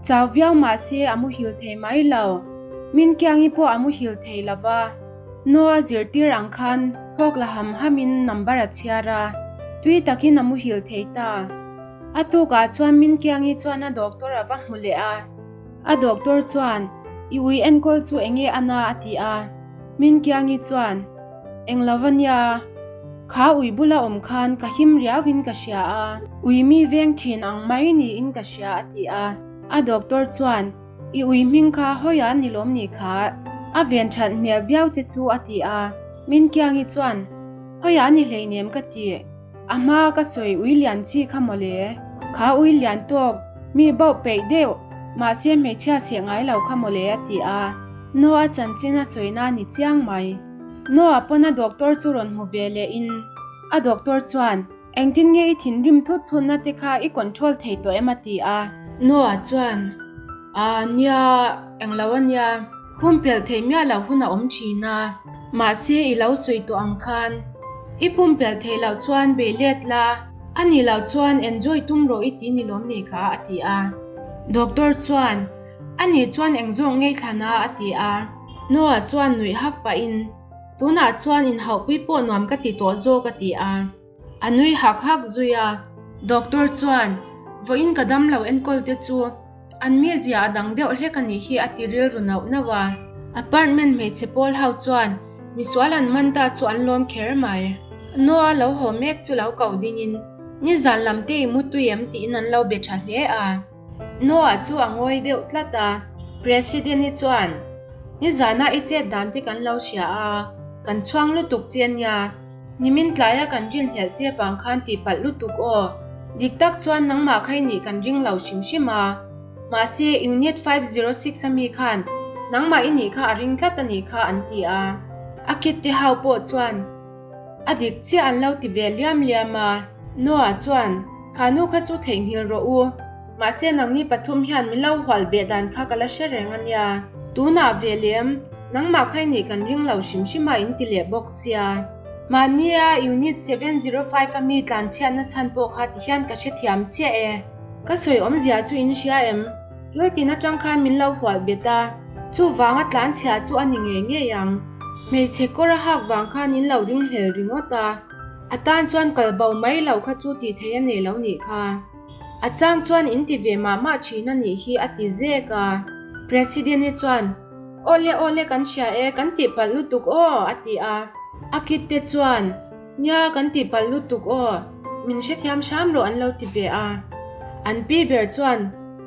Chau viau mah se a muhil thei mai lo. Minkiangi pawh a muhil thei lo va, Noa zirtir ang khan thawk la ham hamin number a chhiar a, tui takin a muhil thei ta. A tukah chuan Minkiangi chuan a doctor a va hmu leh a. A doctor chuan, I ui enkawl chu enge a na? a ti a. Minkiangi chuan, Eng lo va nia, kha ui bula awm khan ka him riauin ka hria a, ui mi veng thin ang mai niin ka hria a ti a. A doctor chuan, I ui hming kha hawiah ni lawm ni kha? A ven that hmel viau che chu a ti a. Minkiangi chuan, Hawiah ni hleinem ka ti. A hma ka sawi ui lian chi kha mawle. Kha ui lian tawk, mi bauh peih deuh, mahse hmeichhia seh ngai lo kha mawle a ti a. Noah chanchin a sawi na ni chiang mai. Noah pawn a doctor chu rawn hmu ve leh in a doctor chuan engtin nge i thinrim thut thut na te kha i control thei tawh em a ti a. Noah chuan, Aa nia, englo a nia. Pumpelh theih miah loh hun a awm thin a, mahse i lo sawi tawh ang khan i pumpelh theih loh chuan bei let la, a nih loh chuan enjoy tum rawh i ti ni lawm ni kha a ti a. Doctor chuan, A nih chuan eng zawk ngei thlan a a ti a. Noah chuan nuih hak pahin, Tunah chuan inhauhpui pawh nuam ka ti tawh zawk a ti a. A nui hak hak zui a. Doctor chuan, Vawiin ka damlo enkawl te chu an mizia a dang deuh hlek a nih hi a ti rilru nauh nauh a. Apartment hmeichhe pawl ho chuan misual an man ta chu an lawm kher mai. Noah lo haw mek chu lo koh dingin, Nizan lam te i mutui em? tiin an lo be tha hle a. Noah chu a ngawi deuh tlat a. President-i chuan, Nizana i chet dan te kan lo hria a, kan chhuang lutuk che a nia. Nimin tlaia kan rinhlelh che vang khan tihpalh lutuk aw. Dik tak chuan nangmah kha i nih kan ring lo hrim hrim a. Mahse, Unit 506 a mi khan nangmah i nih kha a ring tlat a nih kha an ti a. A kit te hau pawh chuan, A dik chiah an lo ti ve liam liam a. Noah chuan, Kha nu kha chu theihnghilh rawh u. Mahse nangni pathum hian min lo hual beh dan kha ka la hre reng a nia. Tunah ve lem, nangmah kha i nih kan ring lo hrim hrim a in ti leh bawk sia. Mahnia Unit 705 a mi tlanchhiatna chhan pawh kha ti hian ka hrethiam chiah e. Ka sawi awmzia chu in hria em? Thil tin atang khan min lo hual bet a, chuvanga tlanchhia chu a ni ngei ngei ang. Hmeichhe kawr a hak vang khan in lo ringhlel ringawt a, a tan chuan kal bo mai lo kha chu tih theih a nei lo nih kha. A chang chuan in ti ve mah mah thin a nih hi a ti zek a. President-i chuan, Awle awle kan hria e, kan tihpalh lutuk aw a ti a. A kit te chuan, Nia kan tihpalh lutuk aw, min hrethiam hram rawh an lo ti ve a. An pi ber chuan,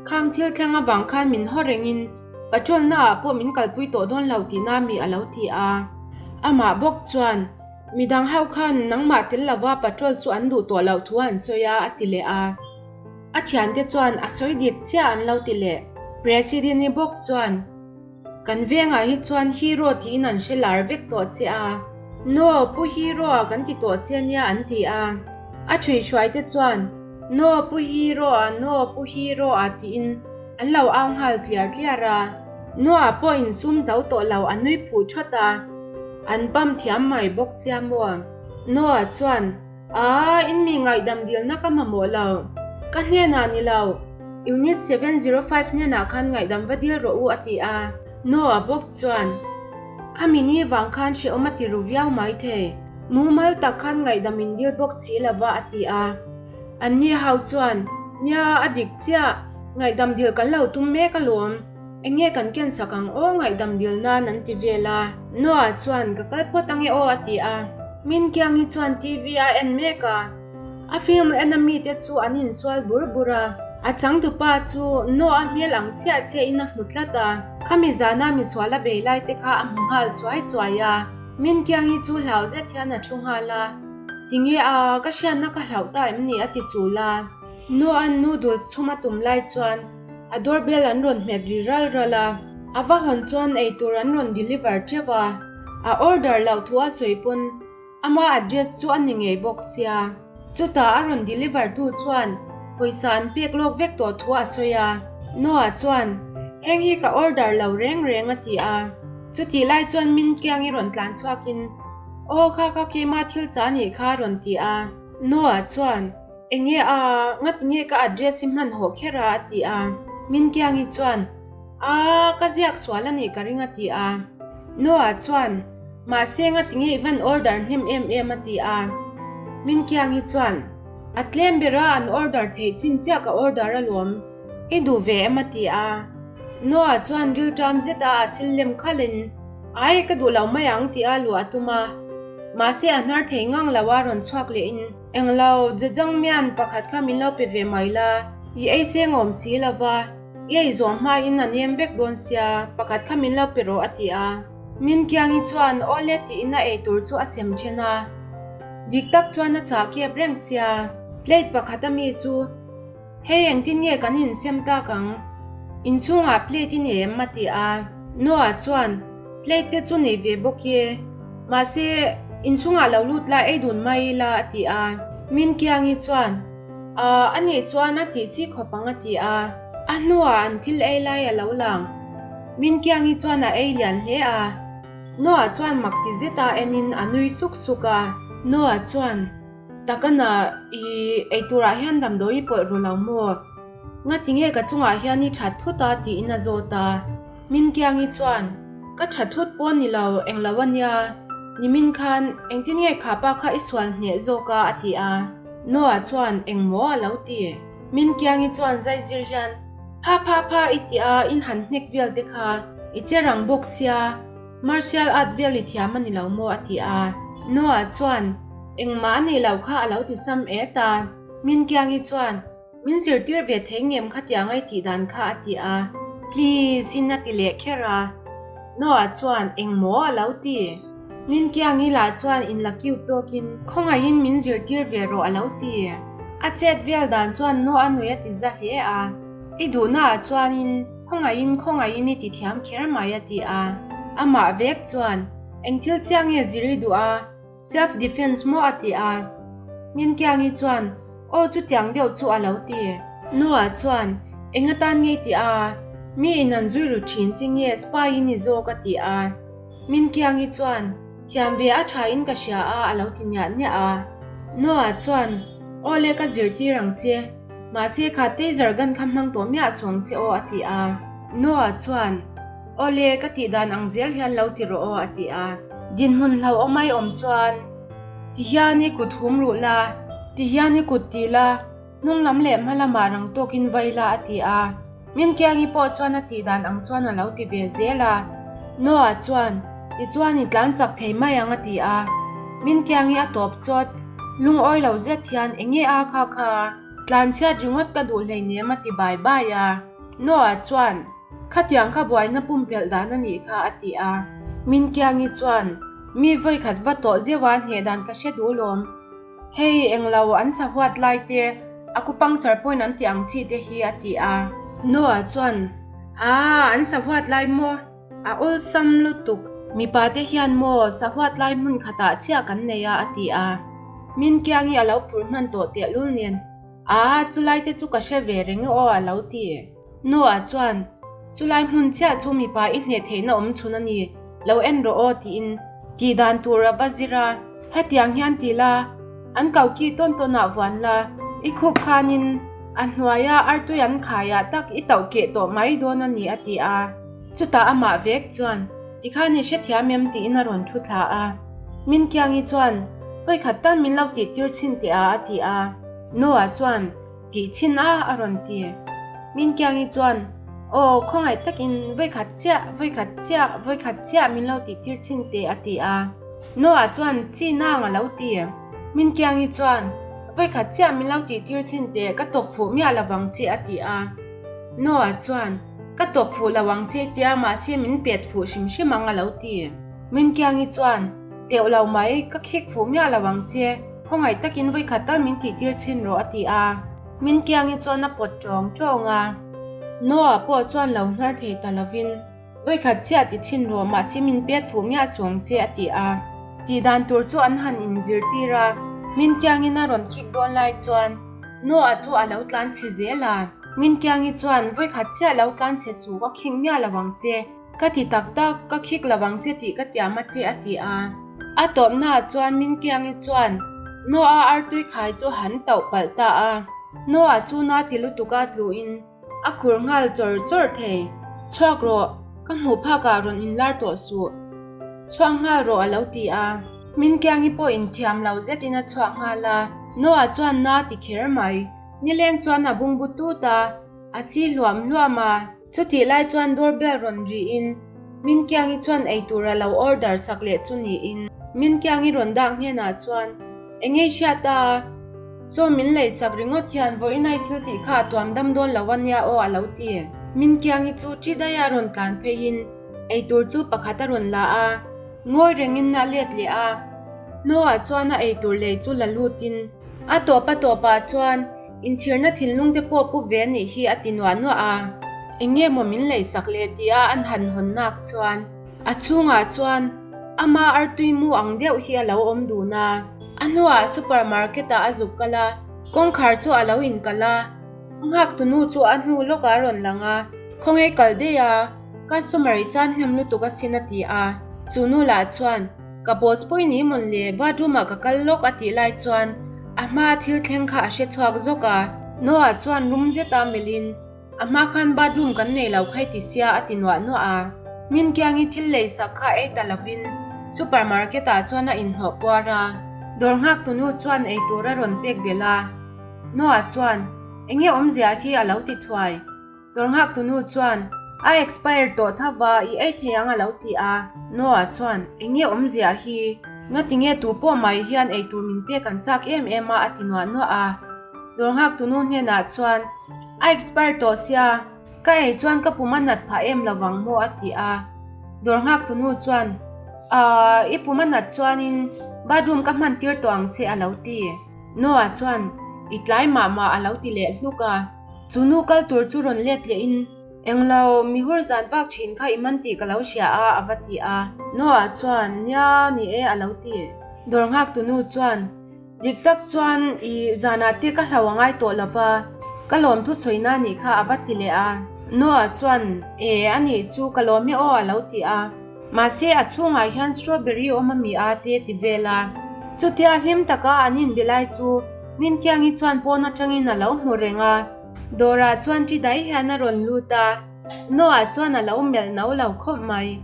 Khang thil thleng avang khan min haw rengin patrol na ah pawh min kalpui tawh dawn lo tihna mi a lo ti a. Amah bawk chuan, Midang ho khan nangmah tel lova patrol chu an duh tawh loh thu an sawi a a ti leh a. A thiante chuan a sawi dik chiah an lo ti leh. President-i bawk chuan, Kan vengah hi chuan Hero tiin an hre lar vek tawh che a. No, Pu Hero-a kan ti tawh che nia an ti a. A ṭhuihhruaite chuan, No, Pu Hero-a, no, Pu Hero-a tiin an lo au nghal tliar tliar a. Noah pawh insum zo tawh lo a nui phuh ṭhawt a. An pam thiam mai bawk sia maw? Noah chuan, Aa, in mi ngaihdam dilna ka mamawh lo. Ka hnenah ni lo, Unit 705 hnenah khan ngaihdam va dil rawh u a ti a. Noah bawk chuan, Khami ni vang khan hrehawm a ti ru viau mai thei. Mumal tak khan ngaihdam in dil bawk si lo va a ti a. Anni ho chuan, Nia, a dik chiah. Ngaihdam dil kan lo tum mek alawm. Eng nge kan ken sak ang aw ngaihdam dil nan an ti vel a. Noah chuan ka kal phawt ange aw a ti a. Min Kiangi chuan TV a en mek a. A film en a mite chu an insual bur bur a. A changtupa chu Noah hmel ang chiah chiah in a hmu tlat a. Khami zana misual a bei lai te kha a hmu nghal chuai chuai a. Min Kiangi chu hlau zet hian a thu nghal a. Tinge a, ka hriatna ka hlauh ta em ni a ti chul a. Noah noodles chhum a tum lai chuan A doorbell an rawn hmet ri ral ral a, a va hawn chuan eitur an rawn deliver teuh a, a order loh thu a sawi pawn ama address chu a ni ngei bawk sia. Chutah a rawn deliver tu chuan pawisa an pek lawk vek tawh thu a sawi a, Noah chuan heng hi ka order lo reng reng a ti a, chutih lai chuan min kiang i rawn tlan chhuakin aw kha kha keima thil cha nih kha a rawn ti a, Noah chuan Enge a, ngati nge ka address hi hman hawh kher a? a ti a. Minkiangi chuan, Aa, ka ziak sual a nih ka ring a ti a. Noah chuan, Mahse nga tinge i van order hnem em em a ti a. Minkiangi chuan, A tlem ber a, an order theih chin chiah ka order alawm. I duh ve em a ti a. Noah chuan rilṭam zet a a chil lem khalhin, Ai, ka duh lo mai ang ti a luah a tum a. Mahse a hnar thei ngang lo a rawn chhuak lehin, Englo, jajangmyan pakhat kha min lo pe ve mai la, i ei seng awm si lo va, i ei zawh hmain a nem vek dawn sia, pakhat kha min lo pe rawh a ti a. Minkiangi chuan awle tiin a ei tur chu a sem then a. Dik tak chuan a chah kep reng sia, plate pakhat a mi chu Hei engtin nge kan insem tak ang? Inchhungah plate i nei em? a ti a. Noah chuan, Plate te chu nei ve bawk e. Mahse, inchhungah lo lut la ei dun mai ila a ti a. Minkiangi chuan, Aah, a nih chuan a tih chi khawp ang a ti a. A hnuah an thil ei lai a lo lang. Minkiangi chuan a ei lian hle a. Noah chuan mak ti zeta enin a nui suk suk a. Noah chuan, Takana, i eiturah hian damdawi i pawlh ru lo maw? Ngatinge ka chungah hian i that thut a? tiin a zawt a. Minkiangi chuan, Ka that thut pawh ni lo, englo a nia. Nimin khan engtin nge kha pa kha i sual hneh zawk a? a ti a. Noah chuan, Engmaw? a lo ti. Minkiangi chuan zaizir hian, Pha pha pha i ti a, in han hnek vel te kha i che rang bawk sia. Martial art vel i thiam a ni lo maw? a ti a. Noah chuan, Engmah a nih loh kha a lo ti sam et a. Minkiangi chuan, Min zirtir ve thei ngem khatiang ai tih dan kha a ti a. Please in a ti leh kher a. Noah chuan, Engmaw? a lo ti. Minkiangi lah chuan in la cute tawkin, Khawngaihin min zirtir ve rawh a lo ti. A chet vel dan chuan Noah nui a ti za hle a. I duhnaah chuanin Khawngaihin khawngaihin i ti thiam kher mai a ti a. Amah vek chuan, Eng thil chiah nge zir i duh a? Self defence maw a ti a. Minkiangi chuan, Aw chutiang deuh chu a lo ti. Noah chuan, Eng atan nge i ti a? Mi in an zui ru thin chi nge spy i ni zawk a ti a. Minkiangi chuan, Thiam ve a tha in ka hria a a lo ti niah niah a. Noah chuan, Aw le ka zirtir ang che. Mahse kha taser gun kha hmang tawh miah suang che aw a ti a. Noah chuan, Aw le, ka tih dan ang zel hian lo ti rawh aw a ti a. Dinhmun hlauhawm ai awm chuan, Ti hian i kut hum ruh la, ti hian i kut ti la, hnung lam leh hma lamah rang tawkin vai la a ti a. Minkiangi pawh chuan a tih dan ang chuan a lo ti ve zel a. Noah chuan, Tichuan i tlan chak thei mai ang a ti a. Minkiangi a tawp chawt. Lungawi lo zet hian eng nge a kha kha? Tlan chhiat ringawt ka duh hleinem a ti bai bai a. Noah chuan, Khatiang kha buaina pumpelh dan a nih kha a ti a. Minkiangi chuan, Mi vawikhat va tawh zeuh a hneh dan ka hre duh lawm. Hei englo an sa huat lai te, acupuncture point an tih ang chi te hi a ti a. Noah chuan, Aaa, an sa huat lai maw? A awlsam lutuk. Mipa te hian maw sa huat lai hmun khatah chiah kan nei a a ti a. Minkiangi a lo phur hman tawh tehlul nen, Aaa, chulai te chu ka hre ve reng e aw a lo ti. Noah chuan, Chulai hmun chiah chu mipa i hneh theihna awm chhun a ni, lo en rawh aw tiin tih dan tur a va zir a. Hetiang hian ti la, an koki tawn tawnah vuan la, i khup khanin a hnuaia artui an khaiah tak i tauh keh tawh mai dawn a ni a ti a. Chutah amah vek chuan, Tikhan i hrethiam em tiin a rawn thu thla a. Minkiangi chuan, Vawikhat tal min lo tihtir chhin teh a a ti a. Noah chuan, Tih chhin a, a rawn ti. Minkiangi chuan, Aw, khawngaih takin vawikhat chiah, vawikhat chiah, vawikhat chiah min lo tihtir chhin teh, a ti a. Noah chuan, Chi nang a lo ti. Minkiangi chuan, Vawikhat chiah min lo tihtir chhin teh, ka tawk fuh miah lo vang che, a ti a. Noah chuan, Ka tawk fuh lo ang che tia, mahse min pet fuh hrim hrim ang, a lo ti. Minkiangi chuan, Teuh lo mai, ka khik fuh miah lo ang che. Khawngaih takin vawikhat tal min tihtir chhin rawh a ti a. Minkiangi chuan a pawt tawng tawng a. Noah pawh chuan lo hnar thei ta lovin, Vawikhat chiah ti chhin rawh mahse min pet fuh miah suang che a ti a. Tih dan tur chu an han inzirtir a. Minkiangin a rawn khik dawn lai chuan Noah chu a lo tlan chhe zel a. Minkiangi chuan, Vawikhat chiah lo tlan chhe suh ka khing miah lo ang che. Ka ti tak tak, ka khik lo ang che tih ka tiam a che a ti a. A tawpnaah chuan Minkiangi chuan Noah artui khai chu han tauh palh ta a. Noah chu na ti lutuk a tluin. A khur nghal chawr chawr thei. Chhuak rawh, ka hmuh phakah rawn inlar tawh suh. Chhuak nghal rawh a lo ti a. Minkiangi pawh inthiam lo zetin a chhuak nghal a. Noah chuan na ti kher mai. Nileng chuan a bungbu tut a, a si hluam hluam a. Chutih lai chuan door bell rawn riin Minkiangi chuan eitur a lo order sak leh chu niin Minkiangi rawn dak hnenah chuan, Enge i hriat a? Chaw min lei sak ringawt hian vawiinai thil tih kha a tuam dam dawn lo a nia aw a lo ti. Minkiangi chu ṭi daia rawn tlan pheiin eitur chu pakhat a rawn la a, ngawi rengin a let leh a. Noah chuan a eitur lei chu la lutin a tawp a tawpah chuan Inchhirna thinlung te pawh pu ve anih hi a ti nuah nuah a. Eng nge maw min lei sak le tia an han hawn nak chuan a chhungah chuan ama artui mu ang deuh hi a lo awm dun a. A hnuah super market ah a zuk kal a, kawngkhar chu a lo inkalh a, a nghak tunu chu a hnu lawkah a rawn lang a, khawnge kal daih a, customer i chan hnem lutuk asin a ti a, chu nu lah chuan Ka boss pawh i ni mawn le, bathroom ah ka kal lawk a tih lai chuan a hma thil thleng kha a hre chhuak zawk a. Noah chuan rum zet a melh in, A hma khan bathroom kan nei lo kha i ti sia a ti nuah nuah a. Minkiangi thil lei sak kha ei ta lovin supermarket ah chuan a inhnawh puar a. Dawr nghak tunu chuan eitur a rawn pek belh a. Noah chuan, Enge awmzia hi a lo ti thuai. Dawr nghak tunu chuan, A expire tawh tho va, i ei thei ang a lo ti a. Noah chuan, Eng nge awmzia hi? Ngati nge tu pawh mai hian eitur min pek an chak em em a a ti nuah nuah a. Dawr nghak tunu hnenah chuan, A expire tawh sia, ka ei chuan ka pum a nat phah em lo vang maw a ti a. Dawr nghak tunu chuan, Aaa, i pum a nat chuanin bathroom ka hman tir tawh ang che a lo ti. Noah chuan, I tlai mah mah a lo ti leh hluk a. Chu nu kal tur chu rawn let leh in, Englo, mi hur zan vak thin kha i man tih ka lo hria a, a va ti a. Noah chuan, Nia, ni e, a lo ti. Dawr nghak tu nu chuan, Dik tak chuan i zanah te ka hlau a ngai tawh lo va, ka lawm thusawi na nih kha, a va ti leh a. Noah chuan, E, a nih chu, ka lawm e aw, a lo ti a. Mahse, a chhungah hian strawberry awm a mi a te ti vel a. Chutia hlim taka an inbe lai chu Minkiangi chuan pawn atangin a lo hmu reng a. Dawrah chuan ṭi dai hian a rawn lut a, Noah chuan a lo melh no lo khawp mai.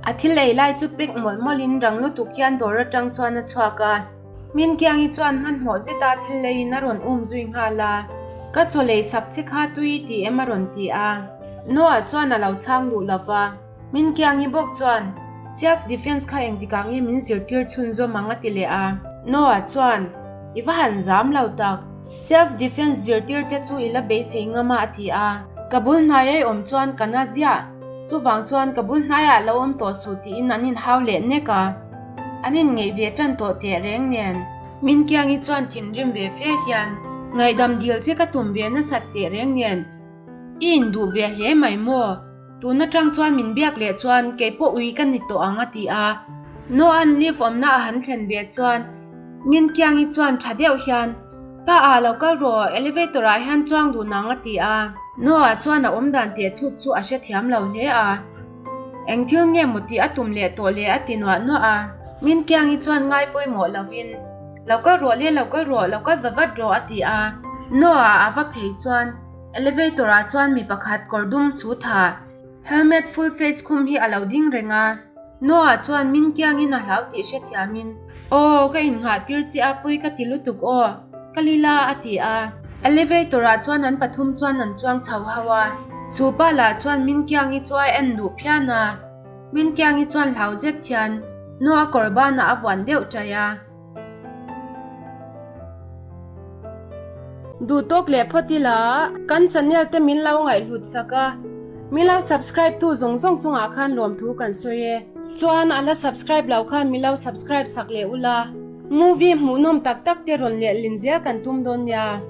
A thil ei lai chu pek mawlh mawlhin rang lutuk hian dawr atang chuan a chhuak a. Minkiangi chuan hmanhmawh zeta thil leiin a rawn um zui nghal a. Ka chaw lei sak che kha tui i ti em a rawn ti a. Noah chuan a lo chhang duh lo va. Min Kiangi bawk chuan, Self defence kha engtikah nge min zirtir chhunzawm ang a ti leh a. Noah chuan, I va han zam lo tak. Self defence zirtir te chu i la beisei ngam a a ti a. Ka bul hnai ai awm chuan ka na ziah. Chuvang chuan ka bul hnaiah lo awm tawh suh tiin an inhau leh nek a. An inngeih ve tan tawh teh reng nen. Min Kiangi chuan thinrim ve fe hian, Ngaihdam dil che ka tum ve nasat teh reng nen. I induh ve hle mai maw? Tun atang chuan min biak leh chuan kei pawh ui ka ni tawh ang a ti a. Noah-a'n lift awmna a han thlen ve chuan Minkiangi chuan tha deuh hian, Pa ah lo kal rawh, elevator ah hian chuang dun ang a ti a. Noah chuan a awmdan teh thut chu a hrethiam lo hle a. Eng thil nge maw tih a tum leh tawh le a ti nuah nuah a. Minkiangi chuan ngai pawimawh lovin, Lo kal rawh le, lo kal rawh, lo kal va vat rawh a ti a. Noah a va phei chuan Elevator ah chuan mi pakhat kawr dum su tha, helmet full face khum hi a lo ding reng a. Noah chuan min kiangin a hlau tih hrethiamin, Aw, ka innghah tir che a, pui ka ti lutuk aw, ka li la a ti a. Elevator ah chuan an pathum chuan an chuang chho ho a. Chu pa lah chuan min kiangi chu a en duh phian a. Min kiangi chuan hlau zet hian Noah kawr banah a vuan deuh chaih a. Duh tawk leh phawt ila kan channel te min lo ngaihhlut sak a, min lo subscribe tu zawng zawng chungah khan lawmthu kan sawi e. Chuan a la subscribe lo khan min lo subscribe sak leh ula, movie hmuhnawm tak tak te rawn lehlin zel kan tum dawn nia.